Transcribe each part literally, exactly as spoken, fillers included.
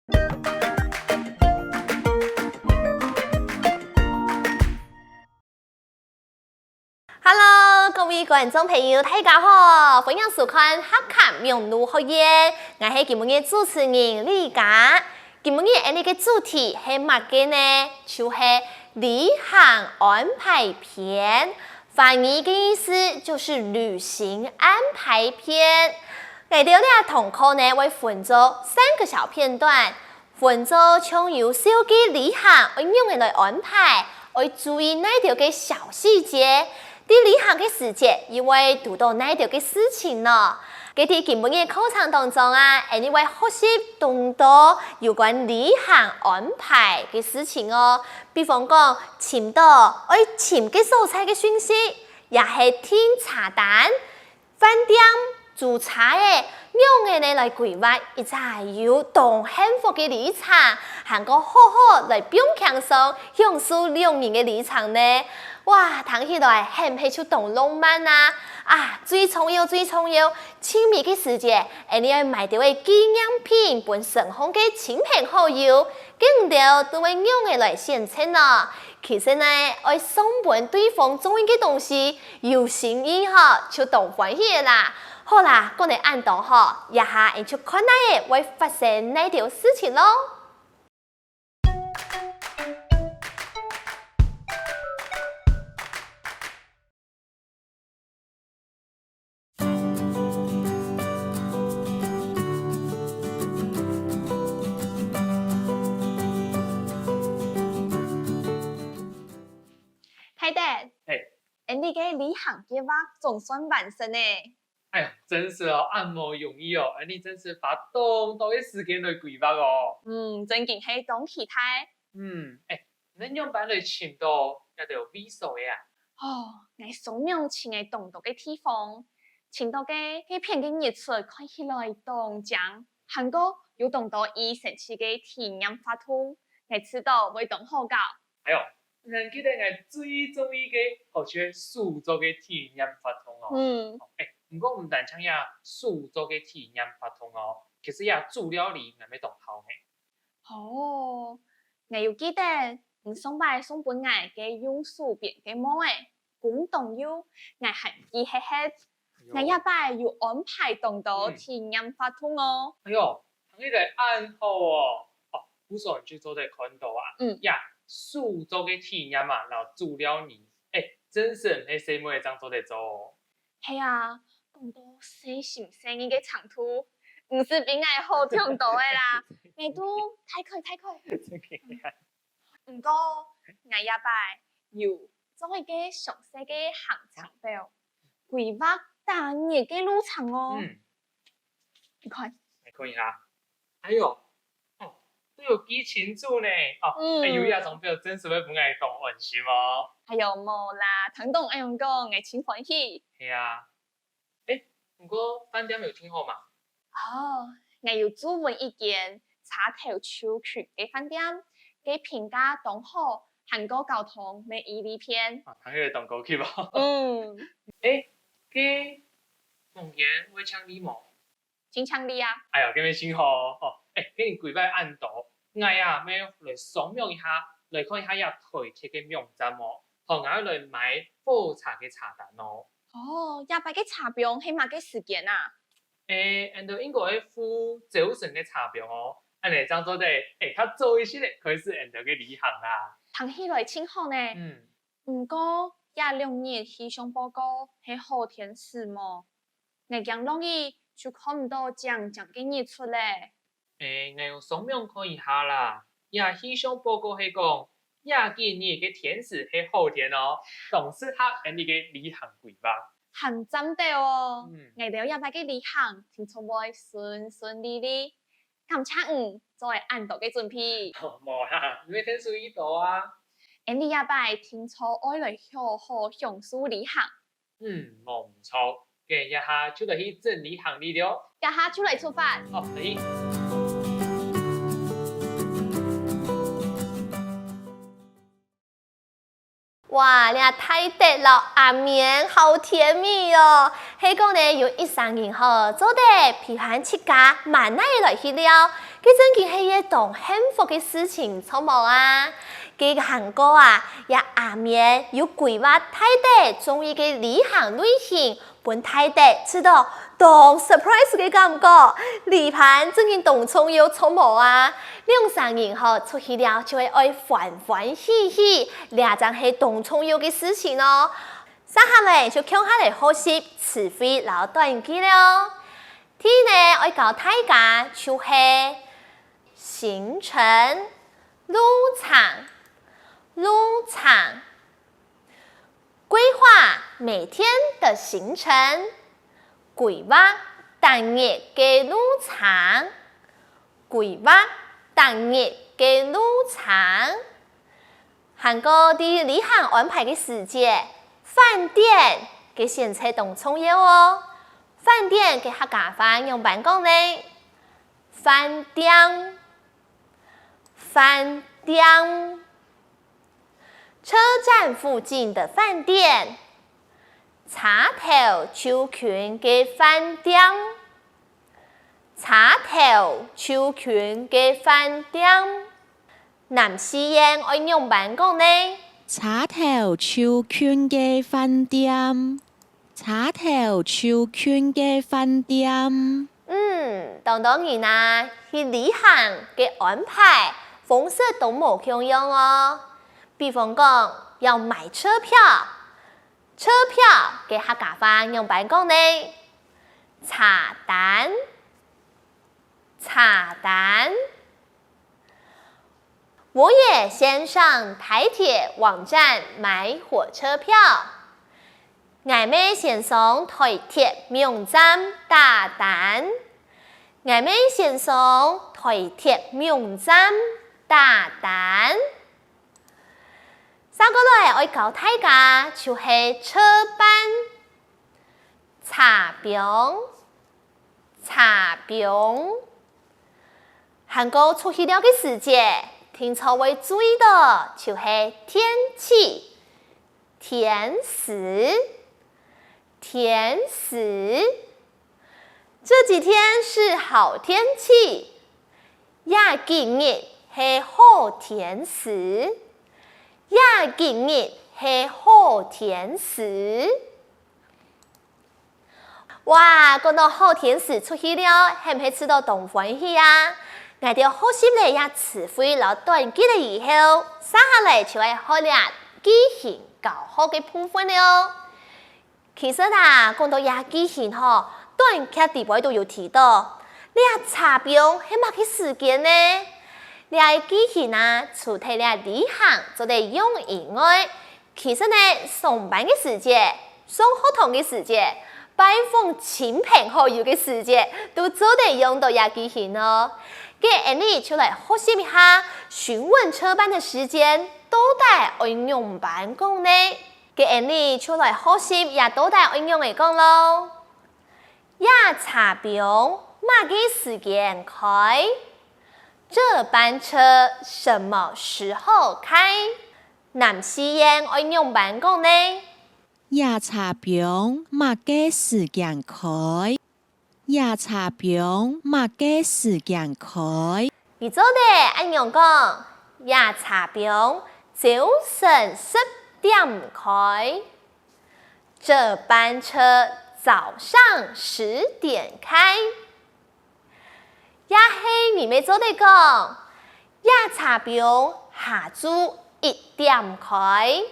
Hello，各位觀眾朋友，大家好，歡迎收看《哈客網路學院》，𠊎係今晡日主持人李佳。今晡日𠊎俚个主題係麼个呢？就係旅行安排篇。華語个意思就係旅行安排篇。𠊎兜這堂課呢會分做三個小片段， 分做像有紹介旅行愛仰仔來安排，愛注意哪兜个小細節，在旅行个時節又會堵著哪兜个事情呢？該在今晡日課程當中啊，𠊎俚會學習當多有關旅行安排个事情哦。比方講，尋著愛尋个所在个訊息，也係訂車單、 飯店、租車仔，仰仔呢來規劃一隻有當幸福个旅程，還過好好來放輕鬆，享受兩人个旅程呢？哇，聽起來係毋係就當浪漫啊？啊，最重要、最重要，盡尾个時節，𠊎俚愛買兜仔紀念品分身項个親朋好友，該你兜都會仰仔來選擇呢？其實呢，愛送分對方中意个東西， 有心意吼，就當歡喜个啦。好啦，講了恁多吼，這下𠊎俚就看哪仔會發生哪兜事情囉。 大德，嘿。𠊎俚个旅行計畫總算完成了。哎呀，真係哦，恁無容易哦，𠊎俚真係花當多个時間來規劃哦。嗯，真經係當期待。嗯，哎，你仰般來尋著這兜位所个啊？哦，𠊎上網尋了當多个地方，尋著个該片个日出看起來當靚，還過有當多異生趣个體驗活動，𠊎知著會當好搞。 哎喲，𠊎記得𠊎最中意个好像係手作个體驗活動哦。嗯。哎，毋過毋單淨這手作个體驗活動哦，其實這煮料理𠊎乜當好呢。哦，𠊎有記得你上擺送分𠊎个用手編个帽仔， 公當幼，𠊎還記核核。哎喲。𠊎這擺有安排當多體驗活動哦。哎喲，聽起來恁好哦！哦，故所就做得看著啊。嗯。呀，手作个體驗啊，摎煮料理，哎，真實毋係細妹仔正做得做哦。係啊，講著細心細意个程度，毋使比𠊎好忒多个啦。𠊎都大概大概。真个啊。 毋過，𠊎這擺有做一個詳細个行程表，規劃逐日个路程哦。嗯。你看。來看一下。哎喲，哦，都有記清楚呢。哦，嗯。哎喲，這張表真實會分𠊎當安心哦。哎喲，無啦，聽著恁樣講，𠊎盡歡喜。係啊。 誒，毋過飯店有訂好嗎？哦，𠊎有注文一間車頭就近个飯店，該評價當好，還過交通乜已利便。啊，聽起來當高級哦。嗯。誒，該房間會淨俐無？盡淨俐啊。哎呀，該乜盡好哦。哦，誒，該你規劃恁多，𠊎啊，乜來上網一下，來看一下這台鐵个網站哦。好，𠊎愛來買火車个車單哦。 哦，這擺个車枋係麼个時間啊？誒，𠊎兜應該係赴朝晨个車枋哦，恁樣正做得，誒，較早一息仔開始𠊎兜个旅行啦。聽起來盡好呢。嗯。毋過，這兩日氣象報告係好天時無？𠊎驚落雨就看毋著靚靚个日出咧。 誒，𠊎用上網看一下啦，這氣象報告係講，這幾日个天時係好天哦，當適合𠊎俚个旅行規劃。還讚到哦！嗯。𠊎兜這擺个旅行定著會順順利利，感謝你做了恁多个準備。無啦，你乜天數已到啊。𠊎俚這擺定著愛來好好享受旅行。 嗯，無毋著，該這下就來去整理行李了。這下就來出發。好，來去。哇，這大德摎阿明好甜蜜哦！係講呢，有一儕人吼，做得陪伴自家滿哪仔來去尞，該真經係一當幸福个事情，著無啊？該還過啊，這阿明有規劃帶等中意个旅行類型，分大家試著當surprise个感覺。旅伴真經當重要，著無啊？兩儕人吼出去尞就會愛歡歡喜喜，這正係當重要个事情哦。接下來就共下來學習詞彙摎短句了哦。 第一呢，愛教大家就係行程、路程、路程。規劃每天的行程，規劃逐日个路程，規劃逐日个路程。 還過在旅行安排个時節，飯店个選擇當重要哦。飯店个客家話仰般講呢？飯店，飯店。車站附近的飯店，車頭就近个飯店，車頭就近个飯店。 南四縣愛仰般講呢？車頭就近个飯店，車頭就近个飯店。嗯，當多人啊，去旅行个安排方式都無共樣哦。比方講，愛買車票，車票个客家話仰般講呢？車單，車單。 我也先上台鐵網站買火車票。𠊎乜先上台鐵網站打單。𠊎乜先上台鐵網站打單。接過來愛教大家就係車班、車枋、車枋。 還過出去尞个時節，定著會注意著就係天氣，天時，天時。這幾天是好天氣，這幾日係好天時，這幾日係好天時。 哇，講著好天時出去尞，係毋係試著當歡喜啊？𠊎兜學習了這詞彙摎短句了以後，接下來就愛學這句型教學个部分了哦。其實啊，講著這句型吼，短劇底背都有提著，這車枋係麼个時間呢？這句型啊，除忒這旅行做得用以外， 其實呢，上班个時節、上學堂个時節、拜訪親朋好友个時節，都做得用著這句型哦。該𠊎俚就來學習一下，詢問車班的時間到底愛仰般講呢？該𠊎俚就來學習這到底愛仰仔講囉。這車枋麼个時間開？這班車什麼時候開？ 南四縣愛仰般講呢？這車枋麼个時間開？這車枋麼个時間開？你做得恁樣講：這車枋朝晨十點開。這班車早上十點開。 也係你乜做得講：這車枋下晝一點開。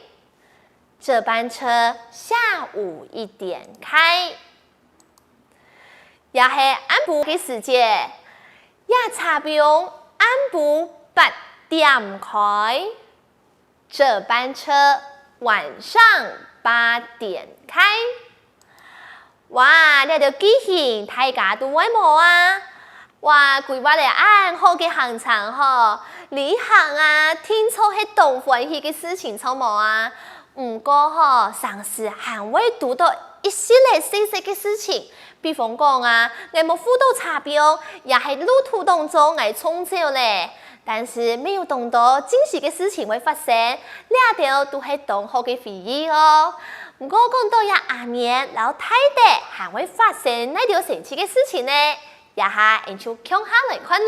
這班車下午一點開。也係暗晡个時節，這車枋暗晡八點開。 這班車晚上八點開。哇，這兜句型大家都會無啊？哇，規劃了恁好个行程吼，旅行啊，定著係當歡喜个事情，著無啊？毋過吼，常時還會堵著一息仔細細个事情，比方講啊，𠊎無赴著車枋，也係路途當中𠊎撞著了。 但是乜有當多驚喜个事情會發生，這兜都係當好个回憶哦。毋過講著這阿年摎大德還會發生哪兜神奇个事情呢？這下𠊎就共下來看囉。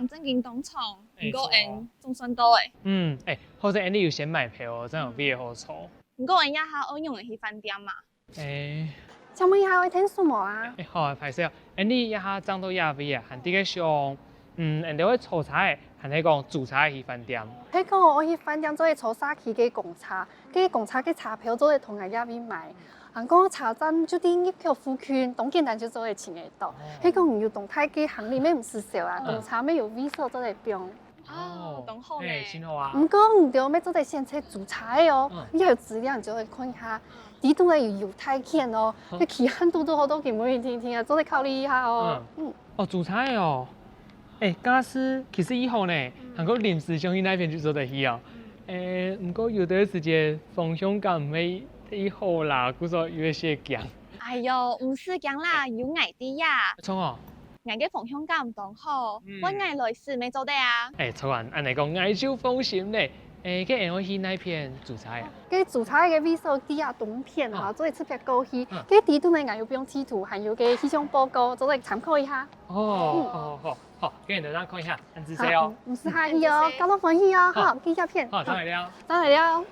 正經當長，毋過𠊎總算到了。嗯，欸，好在𠊎有先買票哦，正有位好坐。毋過𠊎這下愛仰仔去飯店嘛？欸，請問一下，愛𢯭手無啊？欸，好啊，歹勢哦，𠊎這下正到這位啊，還在該想，嗯，𠊎兜愛坐車仔，還係講租車仔去飯店？係講愛去飯店做得坐社區个公車，該公車个車票做得同𠊎這位買。 還過車站就在入口附近，當簡單就做得尋得到。係講你有當大个行李乜毋使愁啊，公車乜有位所做得放。哦，當好呢。欸，真好啊。毋過你兜乜做得選擇租車个哦，你有資料你就會看一下，裡肚呢有優待券哦，該期限堵堵好到今晡日定定啊，做得考慮一下哦。嗯，哦，租車个哦。欸，假使其實已好呢，還過臨時想去哪片就做得去哦。欸，毋過有兜時節方向感毋係 已好啦，故所有一些驚。哎喲，毋使驚啦，有𠊎在啊。著哦。𠊎个方向感當好，換𠊎來駛乜做得啊。欸，著啊，恁仔講𠊎就放心了。欸，該𠊎愛去哪片租車啊？該租車个位所在啊，東片啊，做得直接過去。該裡肚呢，𠊎有放地圖，還有該氣象報告，做得參考一下。哦，好好好，好，該𠊎等下看一下，恁仔細哦。毋使客氣哦，搞到歡喜哦，好，該這片，好，正來尞。正來尞。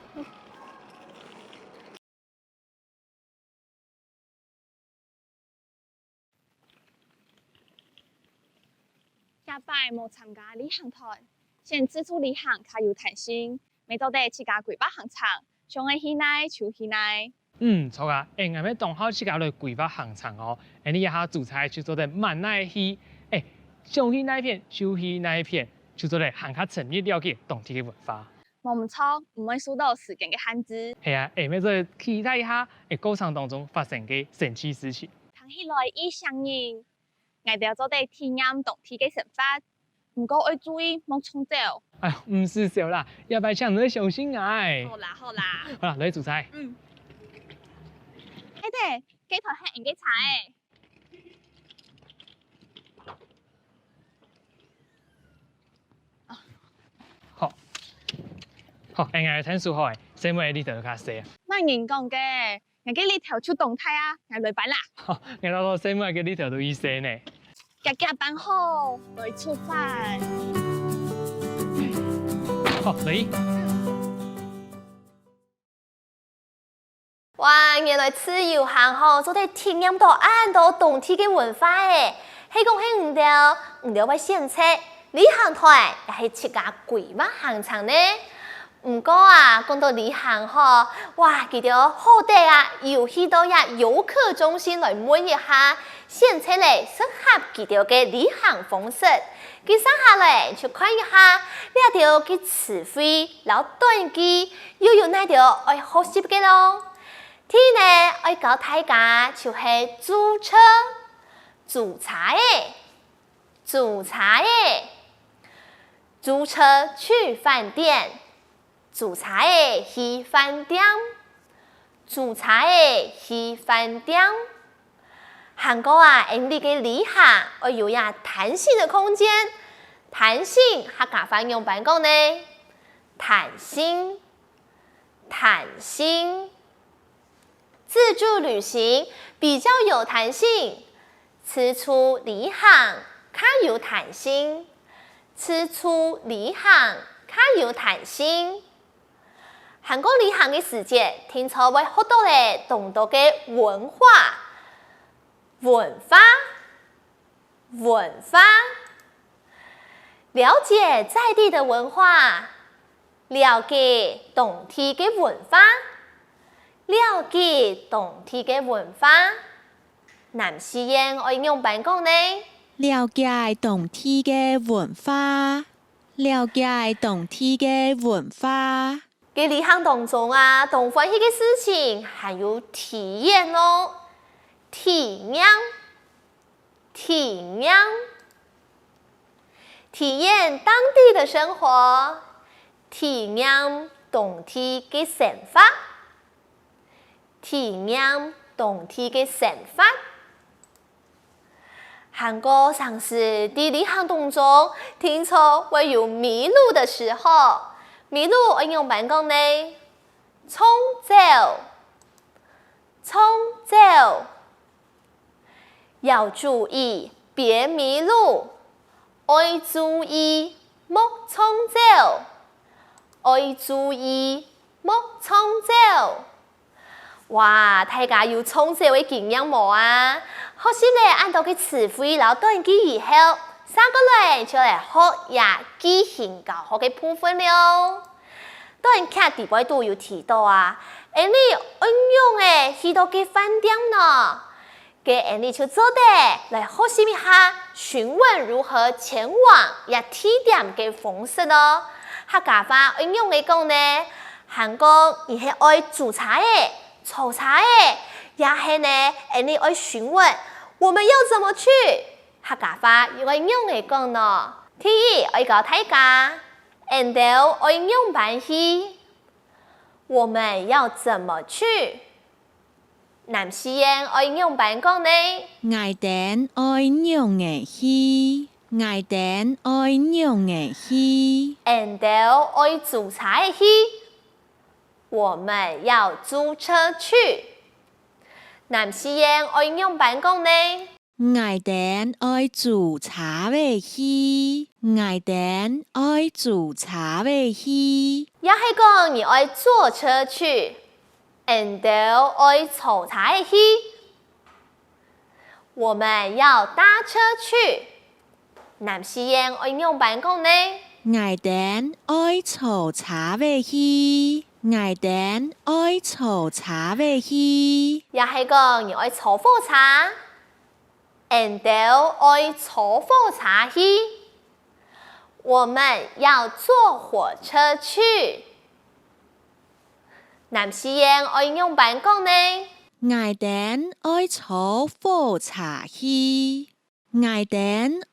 這擺無參加旅行團，選自助旅行較有彈性，乜做得自家規劃行程，想愛去哪就去哪。嗯，著啊，欸，𠊎乜當好自家來規劃行程哦。恁仔這下租車就做得慢慢去，欸，想去哪片就去哪片，就做得還較深入了解當地个文化。 無毋著，毋會受到時間个限制。係啊，𠊎乜做得期待一下，欸，過程當中發生个神奇事情。聽起來異唌人，𠊎兜做得體驗當地个生活，毋過愛注意莫衝走。哎呀，毋使愁啦，這擺請你相信𠊎。好啦，好啦。好啦，來租車。嗯。哎，對，該台係𠊎个車仔。 好，好，哎，𠊎个𢯭手好欸，細妹个力頭較細啊。麼人講个？𠊎个力頭就當大啊，𠊎來搬啦。好，𠊎恅著細妹个力頭都異細呢。遽遽搬好，來出發。好，來。 哇，原來自由行吼，做得體驗到恁多當地个文化欸。係講係你兜，你兜會選擇旅行團，也係自家規劃行程呢？毋過啊，講到旅行吼，哇，佢兜好得啊，有去到這遊客中心來問一下，選擇了適合佢兜个旅行方式。 接下來就看一下這兜个詞彙摎短句又有哪兜愛學習个囉。第一呢，愛教大家就係租車，租車仔，租車仔，租車去飯店， 租車仔去飯店，租車仔去飯店。還過啊，𠊎俚个旅行愛有這彈性个空間，彈性客家話仰般講呢？彈性，彈性。 自助旅行比較有彈性，自助旅行較有彈性，自助旅行較有彈性。還過旅行个時節，定著會學著了當多个文化，文化， 文化，了解在地的文化，了解當地个文化，了解當地个文化。南四縣愛仰般講呢？了解當地个文化，了解當地个文化。在旅行當中啊，當歡喜个事情還有體驗哦，體驗。 體驗，體驗當地的生活，體驗當地个生活，體驗當地个生活。還過常時在旅行當中，定著會有迷路的時候，迷路愛仰般講呢？衝走，衝走。 要注意，別迷路，愛注意，莫撞走。愛注意，莫撞走。哇，大家有撞走个經驗無啊？學習了恁多个詞彙摎短句以後，續下來就來學這句型教學个部分了。短劇裡背肚有提到啊，𠊎俚愛仰仔去到該飯店呢？ 該𠊎俚就做得來學習一下詢問如何前往這地點个方式哦。客家話愛仰仔講呢？還講你係愛租車仔、坐車仔，也係呢，𠊎俚愛詢問我們要怎麼去？客家話又愛仰仔講呢？第一，愛教大家，𠊎兜愛仰般去？我們要怎麼去？ 南四縣愛仰般講呢？𠊎兜愛仰仔去？𠊎兜愛仰仔去？𠊎兜愛租車仔去。我們要租車去。南四縣愛仰般講呢？𠊎兜愛租車仔去。𠊎兜愛租車仔去。也係講你愛坐車去？ 𠊎兜愛坐車仔去。我們要搭車去。南四縣愛仰般講呢？𠊎兜愛坐車仔去。𠊎兜愛坐車仔去。也係講你愛坐火車？𠊎兜愛坐火車去。我們要坐火車去。 南四縣愛仰般講呢？𠊎兜愛坐火車去。𠊎兜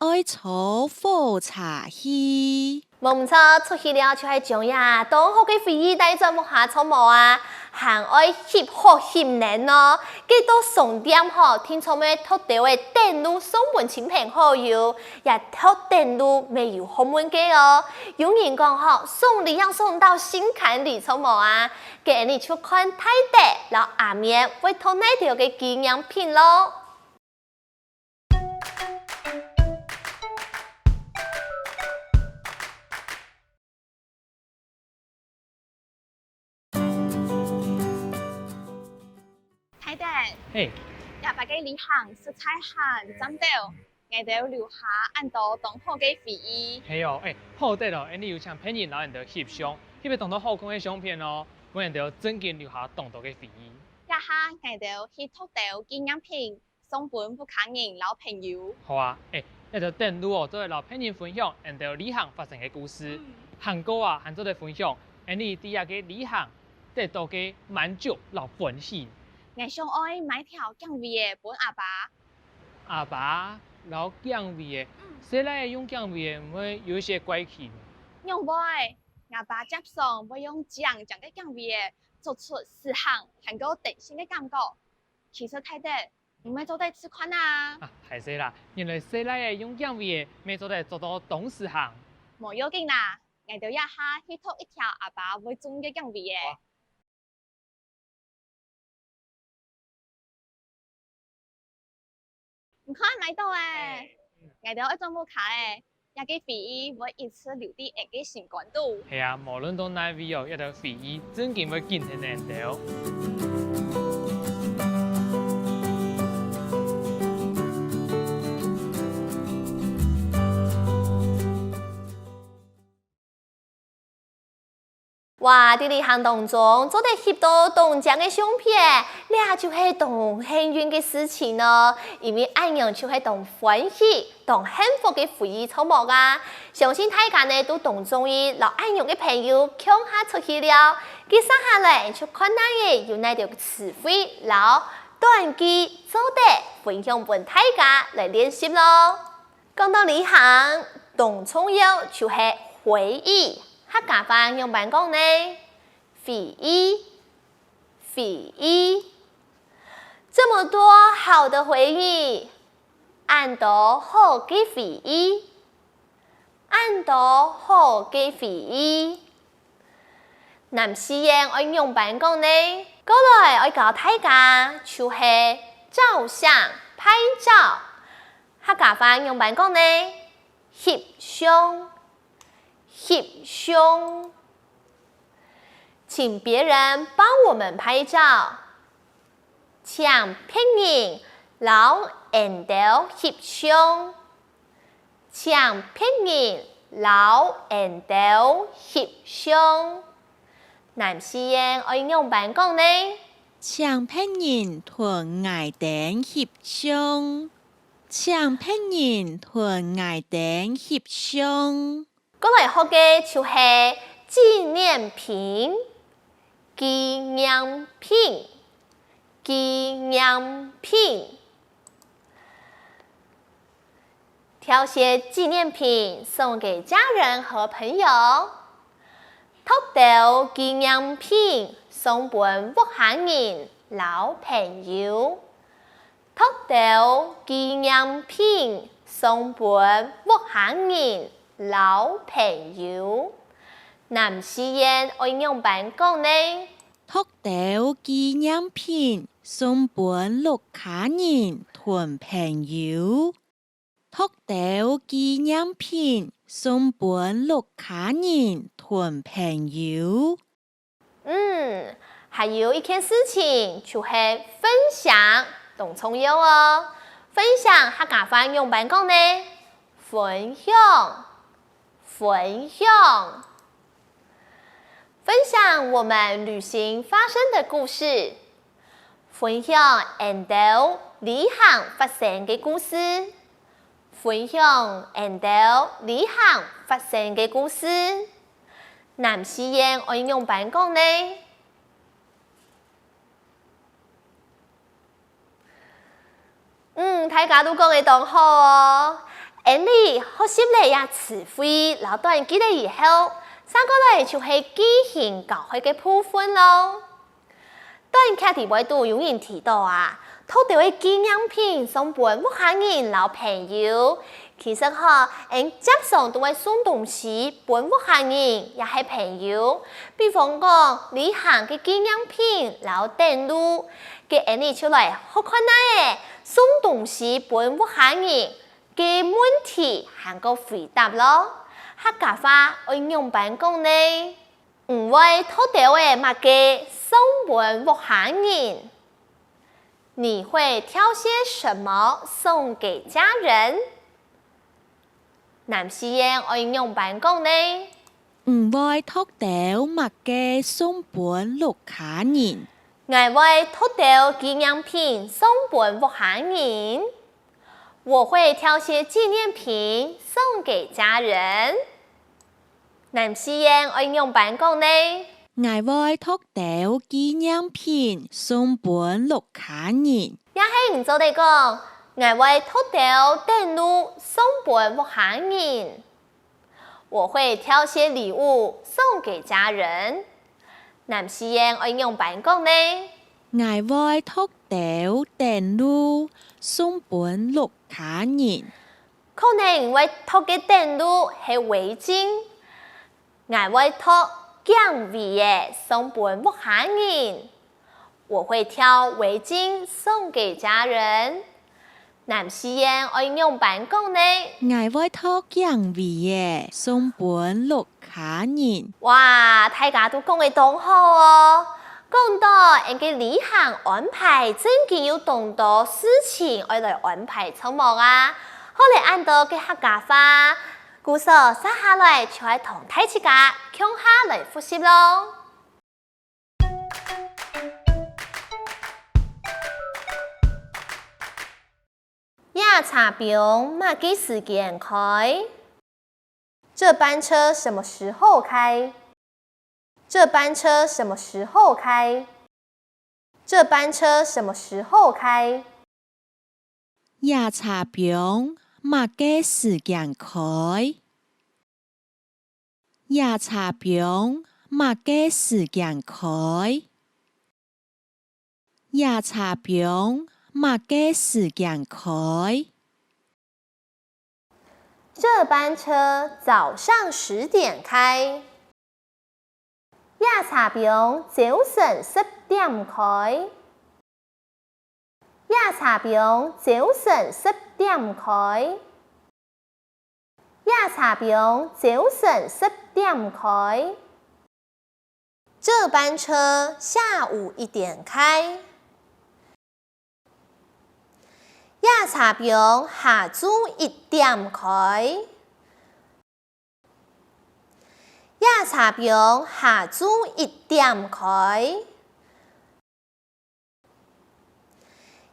愛坐火車去。無毋著，出去尞就係將這當好个回憶帶轉屋下著無啊？還愛翕好翕靚哦！該到商店吼，定著乜擇兜仔等路送分親朋好友，這擇等路乜有學問个哦。有人講吼，送禮要送到心坎裡，著無啊？ 該𠊎俚就看大德摎阿綿會擇哪兜个紀念品囉。大德，嘿。這擺个旅行實在還讚兜。 𠊎兜留下恁多當好个回憶。係哦，欸，好得哦，𠊎俚有請別人摎𠊎兜翕相，翕著當多好看个相片哦，分𠊎兜正經留下當多个回憶。這下𠊎兜去擇兜紀念品，送分屋下人摎朋友。好啊，欸，𠊎兜等路哦，做得摎別人分享𠊎兜旅行發生个故事。嗯。還過啊，還做得分享𠊎俚在這个旅行得著个滿足摎歡喜。𠊎想愛買條頸圍仔分阿爸。 阿爸摎頸圍仔，嗯。細賴仔用頸圍仔毋會有一些怪奇無？仰會？吾爸輒常會用靚靚个頸圍仔，做出時行還過登仙个感覺。其實大德，你乜做得試看啊！啊，歹勢啦，原來細賴仔用頸圍仔乜做得做到當時行。無要緊啦，𠊎兜這下去擇一條阿爸會中意个頸圍仔。好啊。 你看，買著咧！欸，𠊎兜愛轉屋下咧，這个回憶會一直留在𠊎个心肝肚。係啊，無論到哪位哦，這兜回憶正經會緊跈等𠊎兜。 哇，在旅行當中做得翕著當靚个相片，這就係當幸運个事情哦！因為恁樣就係當歡喜、當幸福个回憶，著無啊？相信大家呢都當中意摎恁樣个朋友共下出去尞。接下來就看下仔有哪兜詞彙摎短句做得分享分大家來練習囉。 講著旅行，當重要就係回憶。客家話仰般講呢？回憶，回憶。這麼多好的回憶，恁多好个回憶，恁多好个回憶。 南四縣愛仰般講呢？過來愛教大家，就係照相、拍照。客家話仰般講呢？翕相，翕相。請別人幫我們拍照，請別人摎𠊎兜翕相。請別人摎𠊎兜翕相。南四縣愛仰般講呢？請別人同𠊎兜翕相。請別人同𠊎兜翕相。過來學个就係紀念品，紀念品，紀念品。挑些紀念品送給家人和朋友。擇兜紀念品送分屋下人摎朋友。 擇兜紀念品送分屋下人摎朋友。南四縣愛仰般講呢？擇兜紀念品送分屋下人同朋友。擇兜紀念品送分屋下人同朋友。 嗯，還有一件事情就係分享，當重要哦。分享客家話仰般講呢？分享，分享。分享我們旅行發生的故事，分享𠊎兜旅行發生个故事，分享𠊎兜旅行發生个故事。 南四縣愛仰般講呢？嗯，大家都講得當好哦！𠊎兜學習了這詞彙摎短句了以後，接下來就係句型教學个部分囉。 短劇裡背肚有人提到啊，擇兜个紀念品送分屋下人摎朋友。其實吼，𠊎兜輒常都會送東西分屋下人也係朋友。比方講，旅行个紀念品摎等路，該𠊎兜就來學看哪仔送東西分屋下人，該問題還過回答囉。客家話愛仰般講呢？ 你會擇兜仔麼个送分屋下人？你會挑些什麼送給家人？南四縣愛仰般講呢？你會擇兜麼个送分屋下人？𠊎會擇兜紀念品送分屋下人。 我會挑些紀念品送給家人。南四縣愛仰般講呢？𠊎會擇兜紀念品送分屋下人。也係你做得講，𠊎會擇兜等路送分屋下人。 我會挑些禮物送給家人。南四縣愛仰般講呢？𠊎會擇兜等路送分屋下人。可能你會擇个等路係圍巾，𠊎會擇頸圍仔送分屋下人。 我會挑圍巾送給家人。南四縣愛仰般講呢？𠊎會擇頸圍仔送分屋下人。哇，大家都講得當好哦！講到𠊎个旅行安排，真經有當多事情愛來安排著無啊？學了恁多个客家話，故所接下來就愛同大自家共下來複習囉。 夜車枋麼个時間開？這班車什麼時候開？這班車什麼時候開？這班車什麼時候開？ 夜車枋麼个時間開？夜車枋麼个時間開？夜車枋麼个時間開？ 這班車早上十點開。夜車枋朝晨十點開。夜車枋朝晨十點開。夜車枋朝晨十點開。這班車下午一點開。夜車枋下晝一點開。夜車枋下晝一點開。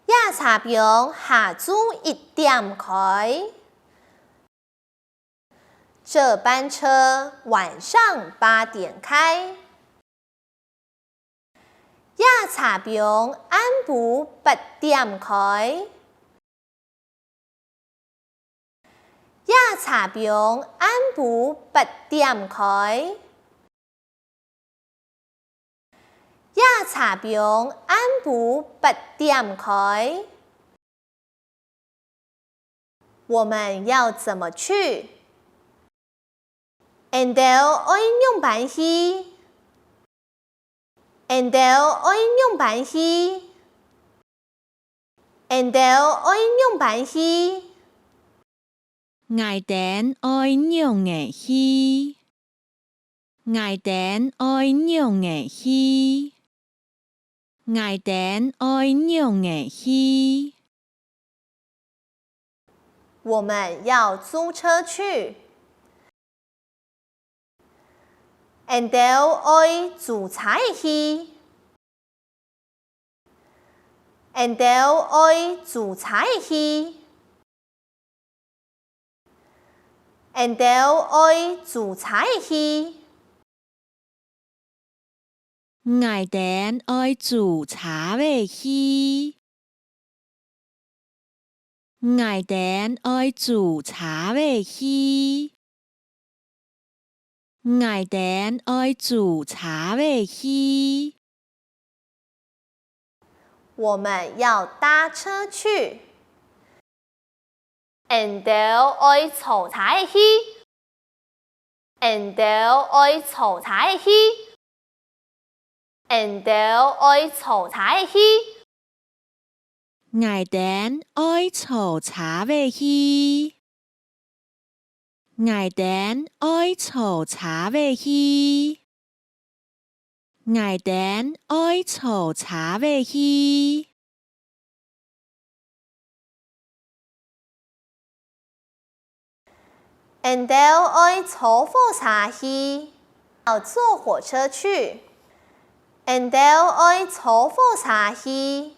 夜車枋下晝一點開。這班車晚上八點開。夜車枋暗晡八點開。 夜車枋暗晡八點開。夜車枋暗晡八點開。我們要怎麼去？ 𫣆兜愛仰般去？𫣆兜愛仰般去？𫣆兜愛仰般去？𠊎兜愛仰仔去？𠊎兜愛仰仔去？ 𠊎兜愛仰仔去？我們要租車去。𫣆兜愛租車仔去。𫣆兜愛租車仔去。 𫣆兜愛租車仔去。𠊎兜愛租車仔去。𠊎兜愛租車仔去。𠊎兜愛租車仔去。 我們要搭車去。𫣆兜愛坐車仔去。𫣆兜愛坐車仔去。𫣆兜愛坐車仔去。𠊎兜愛坐車仔去。 𠊎兜愛坐車仔去。𠊎兜愛坐車仔去。𫣆兜愛坐火車去。要坐火車去。𫣆兜愛坐火車去。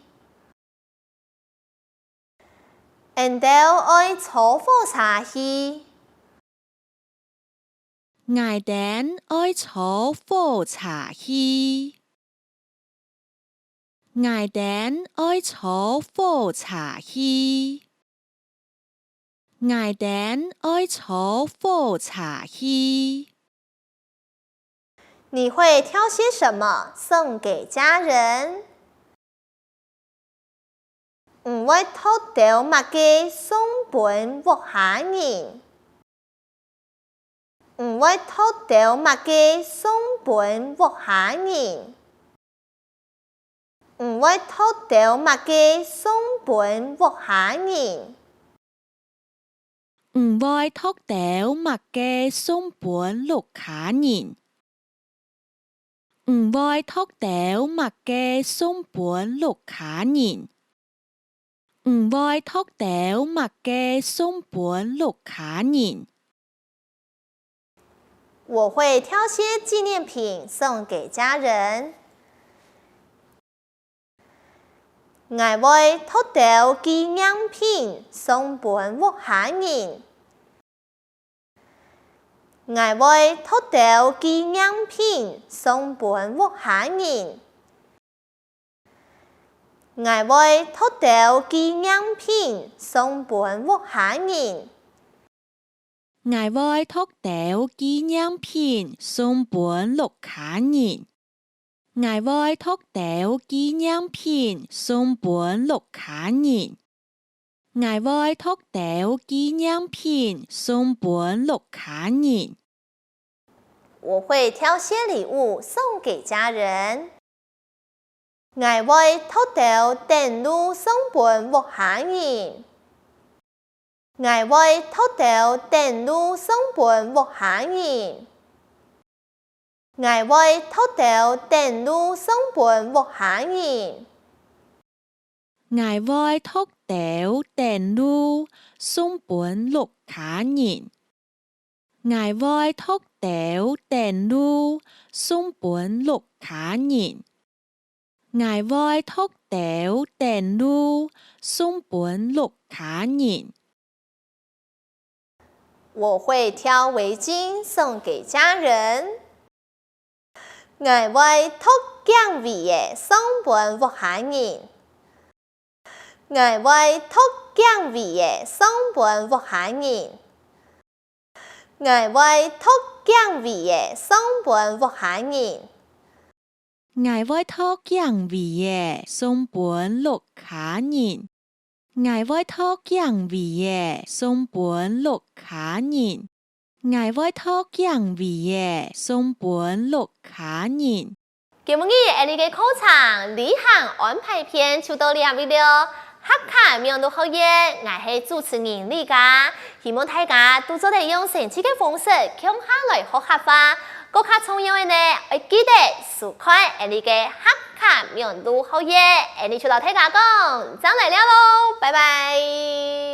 𫣆兜愛坐火車去。𠊎兜愛坐火車去。𠊎兜愛坐火車去。𠊎兜愛坐火車去。 你會挑些什麼送給家人？你會擇兜麼个送分屋下人？你會擇兜麼个送分屋下人？ 你會擇兜麼个送分屋下人？你會擇兜麼个送分屋下人？你會擇兜麼个送分屋下人？ 你會擇兜麼个送分屋下人？我會挑些紀念品送給家人。𠊎會擇兜紀念品送分屋下人。 𠊎會擇兜紀念品送分屋下人。𠊎會擇兜紀念品送分屋下人。𠊎會擇兜紀念品送分屋下人。 𠊎會擇兜紀念品送分屋下人。𠊎會擇兜紀念品送分屋下人。我會挑些禮物送給家人。𠊎會擇兜等路送分屋下人。𠊎會擇兜等路送分屋下人。𠊎會擇兜等路送分屋下人。 𠊎會擇兜等路送分屋下人。𠊎會擇兜等路送分屋下人。𠊎會擇兜等路送分屋下人。 我會挑圍巾送給家人。𠊎會擇頸圍仔送分屋下人。𠊎會擇頸圍仔送分屋下人。𠊎會擇頸圍仔送分屋下人。 𠊎會擇頸圍仔送分屋下人。𠊎會擇頸圍仔送分屋下人。𠊎會擇頸圍仔送分屋下人。今晡日𠊎俚个課程旅行安排篇就到這位了。 客家民族學院，𠊎係主持人李佳，希望大家都做得用生趣个方式共下來學客話。過較重要个呢，愛記得收看𠊎俚个客家民族學院。𠊎俚就摎大家講，正來尞囉，拜拜。